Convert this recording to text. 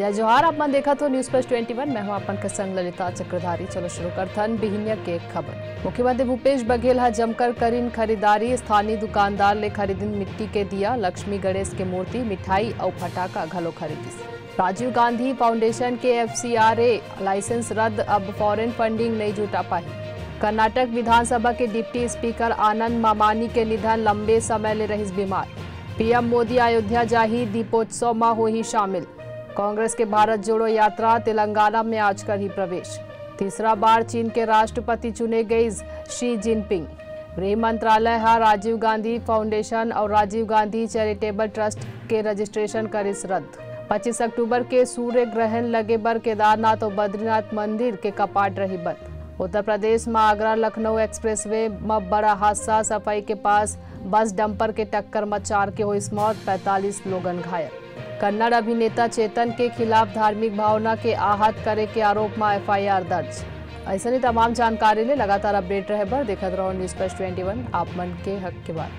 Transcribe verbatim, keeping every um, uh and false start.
जय जोहार, आप मन देखत हो News Plus twenty one, मैं हूं आप मन के संग ललिता चक्रधारी। चलो शुरू करथन बिहिनिया के खबर। मुख्यमंत्री भूपेश बघेल ह जमकर करिन खरीदारी, स्थानीय दुकानदार ले खरीदिन मिट्टी के दिया, लक्ष्मी गणेश के मूर्ति, मिठाई अउ फटाका घलो खरीदिस। राजीव गांधी फाउंडेशन के F C R A licence रद्द, अब फॉरेन फंडिंग नइ जुटा पाही। कर्नाटक विधानसभा के डिप्टी स्पीकर आनंद मामानी के निधन, लंबे समय ले रहिस बीमार। पीएम मोदी अयोध्या जाही, दीपोत्सव म होही शामिल। कांग्रेस के भारत जोड़ो यात्रा, तेलंगाना में आज करही प्रवेश। तीसरा बार चीन के राष्ट्रपति चुने गइस शी जिनपिंग। गृह मंत्रालय ह राजीव गांधी फाउंडेशन अउ राजीव गांधी चैरिटेबल ट्रस्ट के रजिस्ट्रेशन करिस रद्द। पच्चीस अक्टूबर के सूर्य ग्रहण लगे बर केदारनाथ अउ बद्रीनाथ मंदिर के कपाट रही बंद। उत्तर प्रदेश म आगरा लखनऊ एक्सप्रेसवे म बड़ा हादसा, सफाई के पास बस डंपर के टक्कर म चार के होइस मौत, पैंतालीस लोगन घायल। कन्नड़ अभिनेता चेतन के खिलाफ धार्मिक भावना के आहत करे के आरोप म F I R दर्ज। अइसने तमाम जानकारी ले लगातार अपडेट रहे बर देखत रहो News Plus twenty one, आप मन के हक के बात।